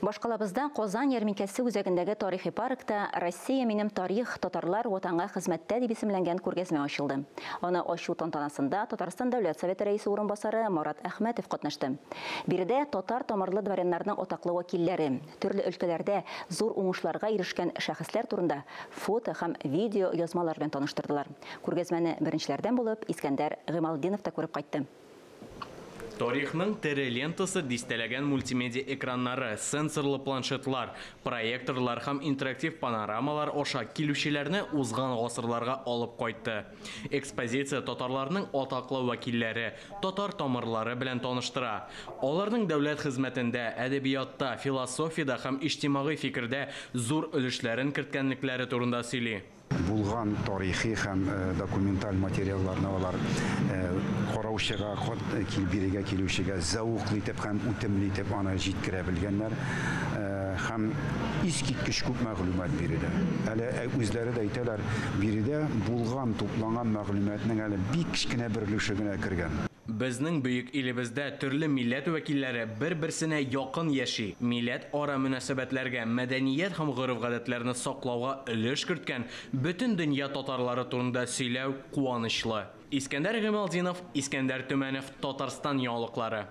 Башкалабызда Казан ярминкәсе үзәгендәге тарихи паркта «Россия минем тарих, татарлар Ватанга хезмәттә» дип исемләнгән күргәзмә ачылды. Аны ачу тантанасында Татарстан Дәүләт Советы Рәисе урынбасары Марат Әхмәтов катнашты. Биредә татар тамырлы дворяннарның атаклы вәкилләре, төрле өлкәләрдә зур уңышларга ирешкән шәхесләр турында фото һәм видео язмалар белән таныштырдылар. Күргәзмәне беренчеләрдән булып Искәндәр Гыймалтдинов та күреп кайтты. Тарихның тере лентасы дистәләгән мультимедиа экраннары, сенсорлы планшетлар, проекторлар һәм интерактив панорамалар аша килүчеләрне узган гасырларга алып кайтты. Экспозиция татарларның атаклы вәкилләре, татар тамырлары белән таныштыра. Аларның дәүләт хезмәтендә, әдәбиятта, философиядә һәм иҗтимагый фикердә зур өлешләрен керткәнлекләре турында сөйли. Булган тарихи һәм документаль материалларны алар караучыга, бирегә килүчегә зәвыклы итеп һәм үтемле итеп аны җиткерә белгәннәр. Һәм искиткеч күп мәгълүмат биредә. Әле үзләре дә әйтәләр, биредә булган, тупланган мәгълүматның әле бик кечкенә бер өлеше генә кергән. Безнең бөек илебездә төрле милләт вәкилләре бер-берсенә якын яши. Милләтара мөнәсәбәтләргә, мәдәният һәм гореф-гадәтләрне саклауга өлеш керткән бөтен дөнья татарлары турында сөйләү куанычлы. Искәндәр Гыймалтдинов, Искәндәр Төмәнов, Татарстан яңалыклары.